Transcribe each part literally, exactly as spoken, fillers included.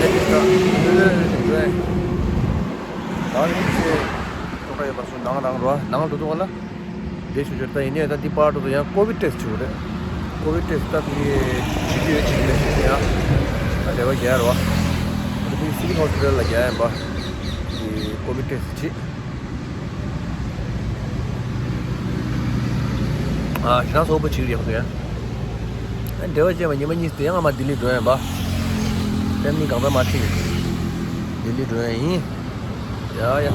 ད་ནི་ཚེ་ཐོག་ཁ་ཡོད་པ་སོང་ནང་རང་རོ་ནང་འགྲོ་འདུག་ག་ལ། དེ་ཞུ་ཞུ་ད་ཡིན་ནའི་ད་འདི་པར་དུ་ཡང་ཀོ་བིད་ཊེ་སི་བྱེད་དགོས་རེད། ཀོ་བིད་ཊེ་སི་ད་དེ་བྱེད་རྒྱུ་ཡོད་བྱེད་ཀྱི་མེད་ཞུ་ཡ། ད་རེ་བ་རྒྱག་རོ། ད་དེ་སི་ཝིལ་ཧོ་སི་པི་ཊལ་ལ་རྒྱག་ཡ་ཡིན་པ། དེ་ཀོ་བིད་ཊེ་སི་བྱེད། ཨ་ཞེ་དྲག་སོག་པོ་བྱེད་ཀྱི་ཡོད་ཟེར། ཨ་འབྲེལ་བ་བཅད་པ་ཉི་མ་གཉིས་དེ་ཡང་ང་མ་ལྡི་ལི་འགྲོ་ཡ་ཡིན་པ། ཕེམ་ལི་གང་ལྟར་མ་ཁྲིད། ལྡི་ལི་འགྲོ་ཡ་ཡིན། ཡ་ཡ།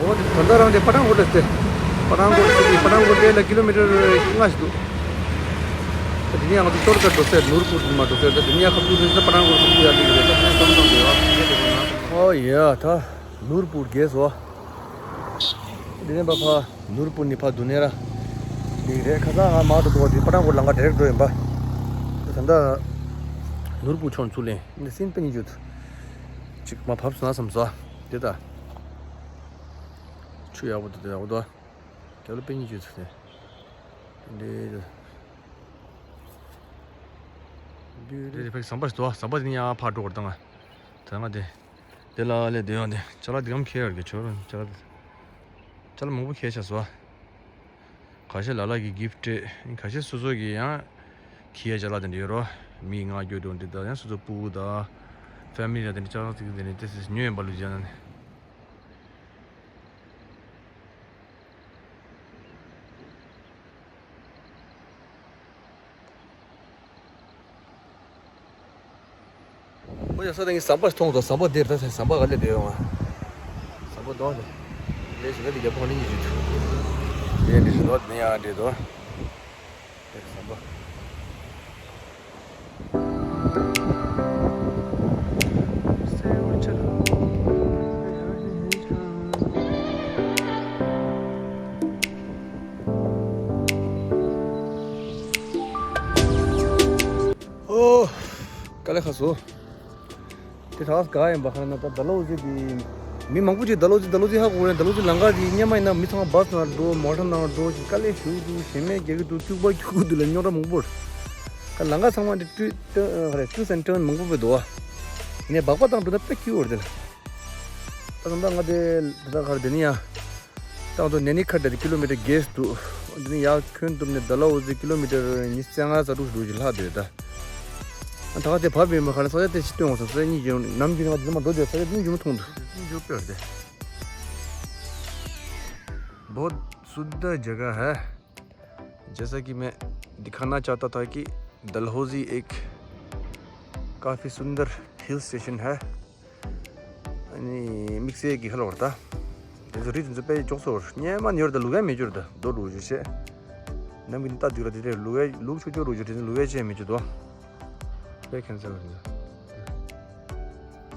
འོ་དེ་ད་ལྟ་རང་དེ་པ་ཏང་གོར་ལ་སྟེ། པ་ཏང་གོར་ཟེར་གི་པ་ཏང་གོར་དེ་ལ་ཀི་ལོ་མི་ཊར་ལྔ་ཞིག་འདུག་ད་དེ་ནས་ང་ཚོ་ཏོར་ཀ་འགྲོ་སའི་ནུར་པུར་དུ་མ་འགྲོ་སའི་ད་དེ་ནས་ཡ་ཁ་ཐུག་རེད་ད་པ་ཏང་གོར་ཁ་ཐུག་ཡ་དེ་རེད་ད་དེ་ནས་བསམ་བཏང་དགོས་ཡ་དེ་རེད་ན། ཨོ་ཡ་ད་ནུར་པུར་རྒྱས་སོ། དེ་ནས་པ་ཕ་ནུར་པུར་ནི་ཕ་དུ་ནེ་ར་ལིག་རེད་ཁ་སང་ང་མ་ཏོ་ཏོ་དེ་པ་ཏང་གོར་ལམ་ཁ་ཌི་རེག་འགྲོ་ཡིན་པ། ད་ད་ནུར་པུར་ཕྱོགས་ཚུར་ལེན་འདི་སིན་པེ་ཉི་ཇུ་ད་ཅིག་མ་བབས་སོང་ན་བསམ་སོ་དེ་ད། ཆུ་ཡག་པོ་འདུག་ཡག་པོ་འདུག་རྒྱབ་ལ་པེ་ཉི་ཅུ་ཚུགས་ནས། འདི་འདི་འདི་ཕ་གི་ཟམ་པ་ཞིག་འདུག་ཟམ་པ་འདི་ནི་ཡང་ཕར་འགྲོ་བར་བཏང་ང་། ད་ང་འདི་འདི་ལ་ལས་འདི་ཡང་འདི་ཅ་ལག་འདི་གམ་ཁྱེར་ཡོད་ཀྱི་ཆོག་རུང་ཅ་ལག་འདི་ཅ་ལག་མང་པོ་ཁྱེར་ཆ་སོ། ཁ་ཤས་ལ་ལ་གི་གིཕ་ཊི་ཁ་ཤས་སོ་སོ་གི་ཡང་ཁྱེར་ཡ་ཅ་ལག་དེ་འདྲ་ཡོད་རོ། མི་ང་རྒྱུ་འགྲོ་འདི་ད་ཡང་སོ་སོ་སྤུ་གུ་ད་ཕེ་མི་ལི་ད་དེ་འདྲ་ཅ་ལག་ཅིག་དེ་ནི་ཏེ་སི་ཉོས་ཡིན་པ་ལུས་ཅ་ན་ནི། ཨོ་ཡ་ས་དེ་ངས་ཟམ་པ་ཞིག་མཐོང་འདུག་ཟམ་པ་འདིར་ད་ཟམ་པ་ག་ལེ་བསྡད་ཡོང་ང་། ཟམ་པ་འདུག་ཨ་ནི། ལས་ཞིག་ན་དེ་རྒྱབ་ཁོག་ནས་ཉིད་ཞིག་འདུག་དེ་འདྲ་ཞིག་འདུག་ཨ་དེ་ནས་ཡང་འདྲེ་འདུག་དེ་ཟམ་པ། ཨོ། དཀའ་ལས་ཁག་སོང་། དེ་ཐག་ག་ཡིན་པ་ཧ་ན་ད་ད་ལོ་ཟི་དེ། མི་མང་པོ་ཅིག་ད་ལོ་ཟི་ད་ལོ་ཟི་ཧ་གོ་རེད། ད་ལོ་ཟི་ལམ་ཁ་དེ་སྙེ་མ་ཡིན་ན་མི་ཚང་མ་བཱས་ནང་འགྲོ་མོ་ཊ་ནང་འགྲོ་ཅིག་དཀའ་ལས་ཞུགས་འདུག་ཞེ་མེད་རྒྱག་གི་འདུག་སྐྱུག་པ་སྐྱུག་གི་འདུག་ལ་རྙོག་དྲ་མང་པོ་རེད། ད་ལམ་ཁ་ཚང་མ་དེ་ཊུ་ཊུ་ཧ་རེ་ཊུས་ཨེན་ཊརན་མང་པོ་བས་འདུག་བ། ནས་སྦག་སྦག་བཏང་འགྲོ་ན་དཔེ་སྐྱིད་པོ་རེད་དེ་ལ། ད་ད་ལྟ་ང་དེ་ད་ལྟ་ག་རེ་དེ་ནི་ཡ། ཏང་ཏོ་ནེ་ནི་ཁ་ཏ་དེ་ཀི་ལོ་མི་ཊར་བརྒྱད་འདུག་འདི་ནི་ཡར་ཁྱོན་བསྡོམས་ནས་ད་ལོ་འོ་ཟི་ཀི་ལོ་མི་ཊར་ཉི་ཤུ་རྩ་ལྔ་རྩ་དྲུག་འདུག་ཅིག་ལྷག་འདུག་ད། ད་ག་དེ་བབས་ཡིན་པ་ག་ལ་ས་ཆ་དེ་ཕྱི་སྟོན་འོང་སོང་ས་ཆ་གཉིས་ཀྱི་ནམ་རྒྱུན་ང་དེ་མ་འགྲོ་དེ་ས་ཆ་གཉིས་ཀྱི་མ་མཐོང་འདུག་གཉིས་ཀྱི་དཔེར་དེ། बहुत सुंदर जगह है। जैसा कि मैं दिखाना चाहता था कि डलहौजी एक काफ़ी सुंदर हिल स्टेशन है। ཨ་ནི་དམིགས་བསལ་གྱི་ཧ་ལ་བར་ད། དེ་ཚོ་རི་དེ་ཚོ་དཔེ་ལྕོགས་སོ་བར་སྙེ་མ་ཉོར་དང་ལུག་ཡ་མེད་འགྱུར་དང་རྡོ་འགྲོ་རྒྱུ་བྱས། ནམ་གྱི་ནི་རྟ་སྡིག་ར་དེ་དེ་ལུག་ཡ་ལུག་ཆུ་ཆུ་རུ་རྒྱུ་དེ་ཚོ་ལུག་ཡ་བྱས་མེད་རྒྱུ་དོ། དཔེ་ཁྱད་མཚར་བར་འདུག་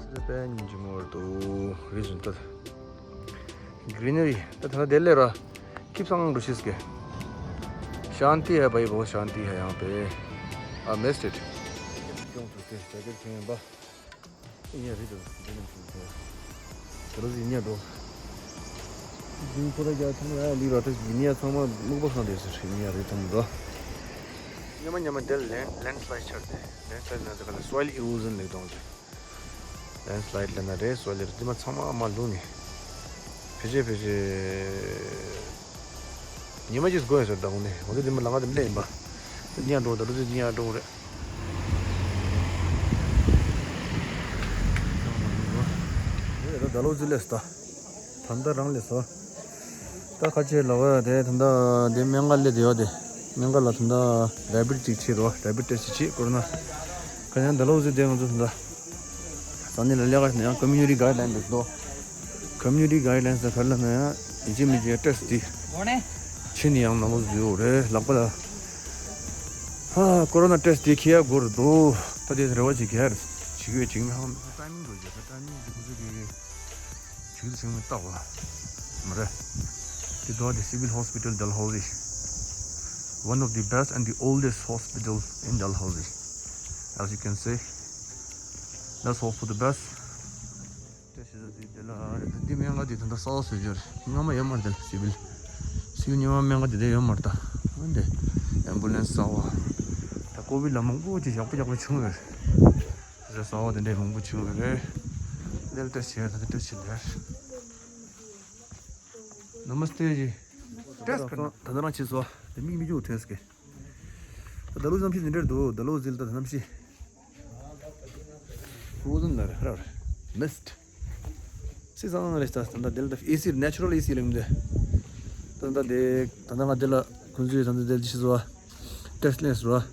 སི་ཏ་དཔེ་ཉིན་གྱི་མོ་བར་དུ་རི་བཟུང་ལྟ། གི་རི་ནི་རི་ད་ད་དེ་ལས་ར་ཁིབ་སང་འགྲོ་ཤེས་ཀྱི། शांति है भाई, बहुत शांति है यहाँ पे। I missed it। ཡོང་ཐུབ་སྟེ་ཇ་ཀེཊ་གྱོན་ཡིན་པ། ཨི་ཉ་རེད་དོ། འདི་ནས་ཕྱིན་ཏེ། ད་རུ་ཟི་ཉ་འགྲོ། འདི་ཁོ་ར་རྒྱ་ཚང་མ་ཡ་ལི་ར་ཏེ་འདི་ཉ་ཚང་མ་སྨུག་པ་ཁང་དེ་ཟེར་ཉ་རེད་དམ་དོ། ཉ་མ་ཉ་མ་དེ་ལེན་ལེན་སི་ལའིཌ་ཆགས་ཏེ་ལེན་སི་ལའིཌ་ན་ཟེར་ག་ལ་སོའིལ་ཨི་རོ་ཤན་ལེགས་དོང་ཟེར། ལེན་སི་ལའིཌ་ལེན་ན་རེད་སོའིལ་ལེགས་འདི་མ་ཚང་མ་མ་ལུང་ནི། ཕེ་ཅེ་ཕེ་ཅེ། ཉི་མ་གཅིག་དགོས་ཡོད་ཟེར་ད་འོང་ནས་འོ་དེ་དེ་མ་ལ་ང་དེ་མ་ལས་ཡིན་པ། ཉ་འགྲོ་ད་རུ་ཟི་ཉ་འགྲོ་རེད། ད་ད་ལོ་ཟི་ལས་ད། ད་ད་རང་ལས་སོ། ད་ཁ་ཆེ་ལ་བ་དེ་ད་ད་དེ་སྨན་ཁང་ལས་དེ་ཡོད་དེ། སྨན་ཁང་ལ་ད་ད་ཌའི་བི་ཊི་སི་ཅིག་བྱེད་རོགས་ཌའི་བི་ཊི་སི་ཅིག་བྱེད་ཀོ་རོ་ན། ཁ་ཉན་ད་ལོ་ཟི་དེ་ང་ཚོ་ད་ད། ས་གནས་ལ་ལས་ཀ་བྱེད་ན་ཡང་ཀོ་མིའུ་ནི་ཊི་གའིཌ་ལའིན་འདུག་དོ། ཀོ་མིའུ་ནི་ཊི་གའིཌ་ལའིན་ཟེར་ག་རེ་ལབ་ན་ཡང་ཡིན་གཅིག་མིན་གཅིག་ཊེ་སི་ཊི་དེ། ཕྱི་ནས་ཡང་ནང་ལོགས་སུ་ཡོད་རེད་ལག་པ་ལ། ཧ་ཀོ་རོ་ན་ཊེ་སི་ཊི་དེ་ཁྱེར་ཡ་དགོས་རེད་དོ། ད་དེ་རེ་བ་ཅིག་ག་རེ་བྱེད་ཀྱི་ཡོད་ཅིག་མི་ཧང་ཊའི་མིང་འགྲོ་རྒྱུ་ད་ཊའི་མིང་དེ་ཁོ་ཚོ་གི་ཅིག་ལ་ཆིང་མི་རྟག་པ་མ་རེད། དེ་དོ་དེ་Civil Hospital Dalhousie, one of the best and the oldest hospital in Dalhousie. As you can see, Let's hope for the best. དེ་ཤི་ཟ་དེ་དེ་ལ་རེད། ད་འདི་སྨན་ཁང་འདི་ད་ལྟ་གསར་པ་བཟོས་ཡོད་རེད། སྔ་མ་ཡོད་མ་རེད། དེ་ལ་སི་བིལ་སི་བིལ་སྨན་ཁང་འདི་དེ་ཡོད་མ་རེད། ད་འདི་ཨེམ་བུ་ལན་སི་གསར་པ། ད་ཀོ་བིད་ལ་མང་པོ་ཅིག་ཡག་པོ་ཡག་པོ་བྱུང་ཡོད་རེད། རེད། གསར་པ་དེ་འདྲས་མང་པོ་བྱུང་ཡོད་རེད། འདི་ལ་ཏོག་ཙམ་ད་ལྟ་ཏོག་ཙམ་ལས། Namaste ji. Test karna. ད་ལྟ་རང་བྱས་སོ། དེ་མིག་མི་འཇུག་ཐོན་སྐད། ད་ལོ་གནམ་གཤིས་འདི་འདྲར་འདུག་ད་ལོ་ཟིལ་ད་གནམ་གཤིས། Frozen ལ་ར་ར། Mist. སི་སང་རེ་ད་ད་ད་དེ་ལ་ཨེ་སི་ནེ་ཅུ་རལ་ཨེ་སི་ལེམ་དེ། ད་ད་དེ་ད་ད་ང་དེ་ལ་ཁོང་ཚོས་ད་ད་དེ་ལ་ཅི་ཟེར་བ། ཏེ་སི་ལེན་ཟེར་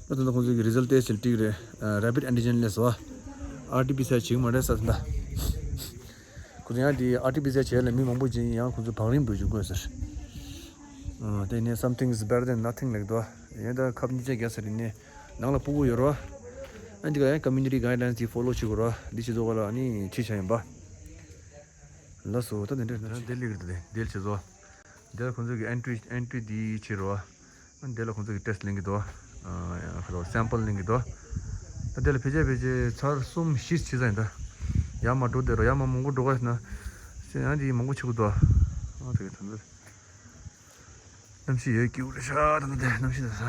བ། ད་ད་ཁོང་ཚོས་ཀྱི་རི་ཛལ་ཏེ་སི་ལ་ཏིག་རེ། རེ་པིད་ཨན་ཊི་ཇེན་ལེན་ཟེར་བ། ཨར་ཊི་པི་སི་ཨར་བྱེད་ཀྱི་མ་རེད་ས་ད། ཁོ་ཚོ་ཡང་དེ་ཨར་ཊི་པི་སི་ཨར་བྱས་ལ་མི་མང་པོ་ཅིག་ཡང་ཁོ་ཚོ་བང་རིམ་འགྲོ་བཅུག་དགོས་ཟེར། ཨ་དེ་ནས་something is better than nothing ལེགས་དོ། ཡང་ད་ཁབ་གཉིས་ཆ་རྒྱག་ས་རེད་ནས་ནང་ལ་ཕྲུ་གུ་ཡོད་རོ། ཨ་འདི་ག་ཡང་community guidelines དེ་ཕོ་ལོ་བྱེད་དགོས་རོ། འདི་བྱེད་དགོས་ལ་ཨ་ནི་ཁྲིད་བྱ་ཡིན་པ། ལགས་སོ། ད་དེ་འདྲ་ད་དེ་ལེགས་རེད། དེ་འདྲ་བྱེད་དགོས། འདི་ལ་ཁོ་ཚོ་གི་ཨན་ཊི་ཨན་ཊི་འདི་བྱེད་རོ། ཨ་འདི་ལ་ཁོང་ཚོ་གི་ཏེ་སི་ལེན་གི་འདུག་ཨ་ཁ་ལོ་སེམ་པལ་ལེན་གི་འདུག་ཨ་འདི་ལ་ཕལ་ཆེར་ཕལ་ཆེར་ཚར་གསུམ་བཞི་ཕྱིན་ས་ཡིན་ད། ཡར་མར་འགྲོ་བསྡད་རོགས། ཡར་མར་མང་པོ་འགྲོ་ག་ན། སེ་ཡང་འདི་མང་པོ་ཕྱིན་གི་འདུག་ཨ་དེ་གི་ད་འདི་གནམ་གཤིས་ཡོད་སྐྱིད་པོ་རེད་ཤག་ད་ལྟ་དེ་གནམ་གཤིས་ད་ས།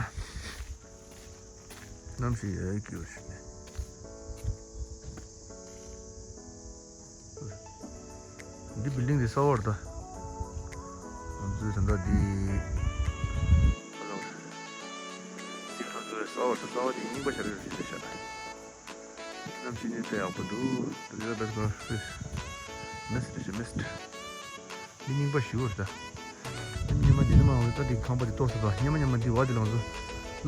གནམ་གཤིས་ཡོད་སྐྱིད་པོ་ཞིག་ནས། འདི་བིལ་ཌིང་འདི་གསར་པ་རེད་ད། ང་ཚོའི་ད་ལྟ་འདི། འདི་ང་ཚོའི་གསར་པ་རེད། གསར་པ་འདི་རྙིང་པ་ཞེ་དྲག་རེད་ཤག་གནམ་གཤིས་ནི་དཔེ་ཡག་པོ་འདུག་འདི་ལ་བེད་ཀོ་མིས་ཊི་རེད་ཤག་མིས་ཊི། འདི་རྙིང་པ་ཞེ་པོ་རེད་ད། སྙེ་མ་འདི་ནི་མ་འོངས་ད་འདི་ཁང་པ་འདི་གཏོར་ས་ད། སྙེ་མ་སྙེ་མ་འདི་བ་འདི་ལ་ང་ཚོ་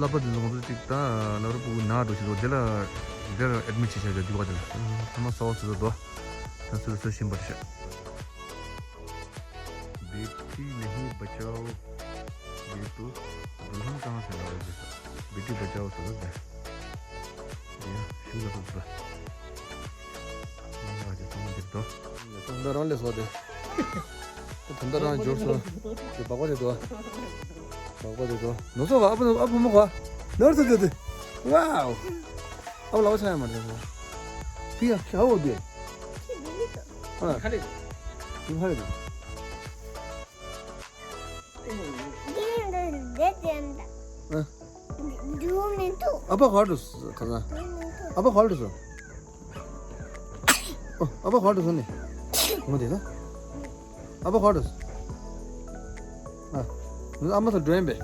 ལབ་པ་འདི་ལ་ང་ཚོ་ཅིག་ད་ལབ་ར་ཕྲུ་གུ་ན་འགྲོ་ཞིག་འདུག་འདི་ལ་འདིར་ཨེ་ཌི་མིཊ་བྱེད་བྱ་འདི་བ་འདི་ལ་ཚང་མ་གསར་པ་བཟོས་ས་འདུག་ད་ཚོད་ཚོད་བཞིན་པ་རེད་ཤག Beti nahi bachao, ye to dulhan kahan se laoge? Beti bachao ཟེར་ད། འདི་ཡང་ཞུ་ལ་ཐུག་ད། ང་ཅག་ཚང་མ་འདིར་འདུག་ད་རང་ལས་བཟོ་དེ། ད་ད་རང་འབྱོར་སོང་། དེ་སྦག་པ་དེ་འདུག་སྦག་པ་དེ་འདུག་ནོར་སོང་བ། ཨ་ཕ་ཨ་ཕ་མོ་ག་ནོར་སོང་དེ་དེ། ཝའོ། ཨ་ཕ་ལག་པ་ཆག་ཡ་མ་རེད་ད། ཕི་ཡ་ཁྱེད་ཨ་བོ་དེ། ཨ། ཁ་ལེ། ཁ་ལེ་དང་། ཨ། འགྲོ་མི་འདུག་ཨ་ཕ་ག་འགྲོ་སོང་ད། འགྲོ་མི་འདུག་ཨ་ཕ་ག་འགྲོ་སོང་། ཨོ། ཨ་ཕ་ག་འགྲོ་སོང་ནི། ངོ་དེ་ན། ཨ་ཕ་ག་འགྲོ་སོང་། ཨ། ཨ་མ་ཚོ་འགྲོ་ཡིན་པས།